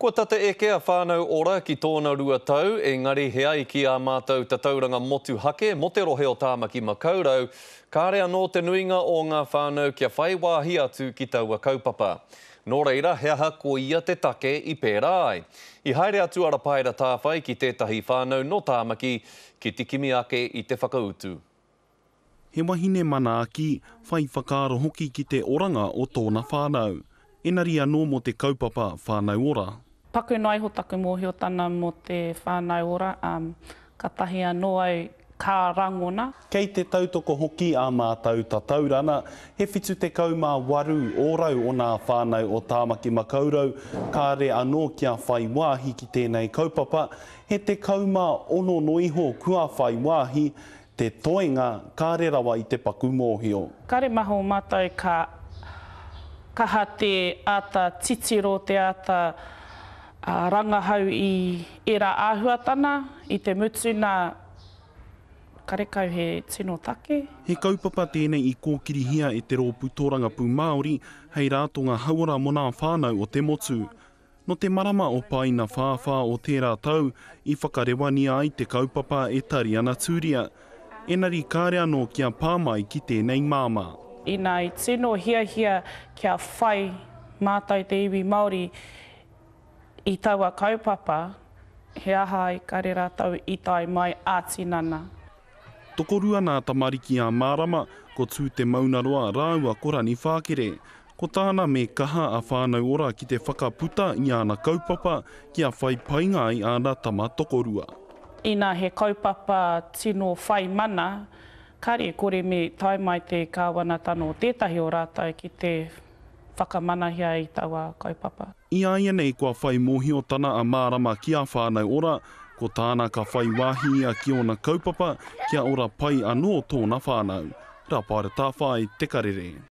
Kua tata eke a Whānau Ora ki tōna rua tau, engari he ai ki ā mātou tatauranga motuhake mō te rohe o Tāmaki Makaurau, kāre anō te nuinga o ngā whānau kia whai wāhi atu ki taua kaupapa. Nō reira, he aha ko ia te take i pērā ai? I haere atu a Rapaera Tāwhai ki tētahi whānau nō Tāmaki ki te kimi ake i te whakautu. He wahine manaaki, whai whakaaro hoki ki te oranga o tōna whānau. Enari anō mō te kaupapa Whānau Ora. Paku noa iho taku mōhiotana mō te Whānau Ora, katahi anō au ka rangona. Kei te tautoko hoki ā mātou tataurana, he 78 ōrau o nā whānau o Tāmaki Makaurau kāre anō kia whai wāhi ki tēnei kaupapa, he 16 noa iho kua whai wāhi, Te toenga, kāre rawa i te paku mōhio. Kāre maha o mātou ka kaha te āta titiro, te āta rangahau i ērā āhuatana, i te mutu nā, karekau he tino take. He kaupapa tēnei i kōkirihia e te Rōpū Tōrangapū Māori hei rātonga hauora mō nā whānau o te motu. Nō te marama o Paina-whāwhā o tērā tau i whakarewania ai te kaupapa e Tariana Turia, enari kāre anō kia pā mai ki tēnei māmā. Inā i tino hiahia kia whai mātou te iwi Māori i taua kaupapa, he aha ai kare rātou i tae mai ā-tinana. Tokorua nā tamariki a Mārama, ko Tū-te-maunaroa rāua ko Raniwhākere. Ko tāna me kaha a Whānau Ora ki te whakaputa i āna kaupapa kia whai painga ai āna tama tokorua. Ina he kaupapa tino whai mana, kāre e kore me tae mai te kāwanatana o tētahi o rātou ki te whakamanahia i taua kaupapa. I āianei kua whai mōhiotana a Mārama ki a Whānau Ora, ko tāna ka whai wāhi ia ki ōna kaupapa kia ora pai anō tōna whānau. Rapaera Tāwhai, Te Karere.